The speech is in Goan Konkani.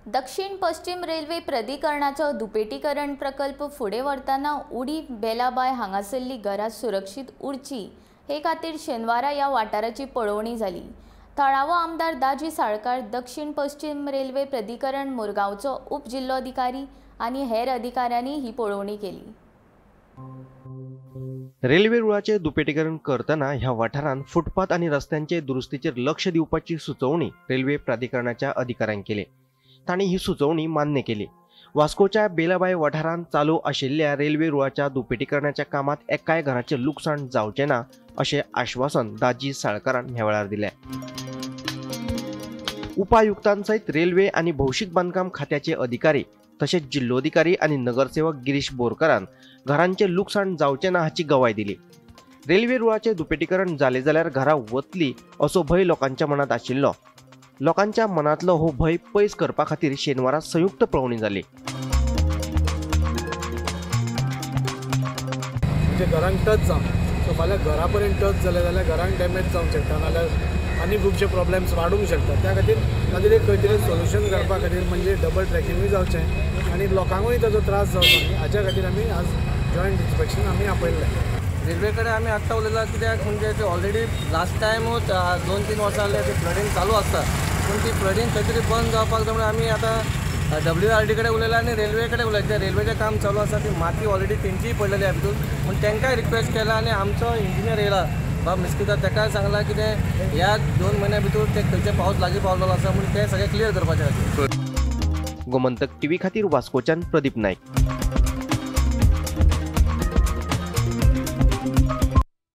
दक्षिण पश्चिम रेल्वे प्राधिकरणाचो दुपेटीकरण प्रकल्प फुडें व्हरतना उडी बेलाबाय हांगासरली घरां सुरक्षीत उरची हे खातीर शेनवारा ह्या वाठाराची पळोवणी जाली. थळावो आमदार दाजी साळकार, दक्षिण पश्चिम रेल्वे प्राधिकरण मुरगांवचो उपजिल्लोधिकारी आनी हेर अधिकाऱ्यांनी ही पळोवणी केली. रेल्वे रुळाचे दुपेटीकरण करतना ह्या वाठारांत फुटपाथ आनी रस्त्यांचे दुरुस्तीचेर लक्ष दिवपाची सुचोवणी रेल्वे प्राधिकरणाच्या अधिकाऱ्यांक केली. तांणी ही सुचोवणी मान्य केली. वास्कोच्या बेलाबाय वाठारांत चालू आशिल्ल्या रेल्वे रुळाच्या दुपेटीकरणाच्या कामात एकाय घराचें लुकसाण जावचें ना अशें आश्वासन दाजी साळकारान ह्या वेळार दिलें. उपायुक्तां सयत रेल्वे आनी भौशीक बांदकाम खात्याचे अधिकारी तशेंच जिल्लोधिकारी आनी नगरसेवक गिरीश बोरकरान घरांचें लुकसाण जावचें ना हाची गवाय दिली. रेल्वे रुळाचें दुपेटीकरण जालें जाल्यार घरां वतली असो भंय लोकांच्या मनांत आशिल्लो. लोकांच्या मनांतलो हो भंय पयस करपा खातीर शेनवारा संयुक्त पळोवणी जाली. म्हणजे घरांक टच जावन सो फाल्यां घरा पर्यंत टच जालें जाल्यार घरांक डॅमेज जावंक शकता, नाल्यार आनी खुबशे प्रॉब्लेम्स वाडूंक शकता. त्या खातीर ताजेर एक खंय तरी सोल्युशन करपा खातीर म्हणजे डबल ट्रॅकिंगूय जावचें आनी लोकांकूय ताजो त्रास जावचो न्ही हाच्या खातीर आमी आज जॉयंट इन्स्पेक्शन आमी आपयल्लें. रेल्वे कडेन आमी आत्तां उलयला कित्याक म्हणजे ते ऑलरेडी लास्ट टायमूच 2-3 वर्सां जाले ते फ्लडींग चालू आसता, पूण ती फ्लडींग खंय तरी बंद जावपाक जाय म्हणून आमी आतां WRD कडेन उलयला आनी रेल्वे कडेन उलयता. रेल्वेचें काम चालू आसा, ती माती ऑलरेडी तेंचीय पडलेली आहा भितून, पूण तांकांय रिक्वेस्ट केला आनी आमचो इंजिनियर येयला बाब मिस्किता, ताकाय सांगलां कितें ह्या 2 म्हयन्या भितर ते खंयचे पावस लागीं पावलेलो आसा म्हणून तें सगळें क्लियर करपाचें खातीर. गोमंतक टीव्ही खातीर वास्कोच्यान प्रदीप नायक.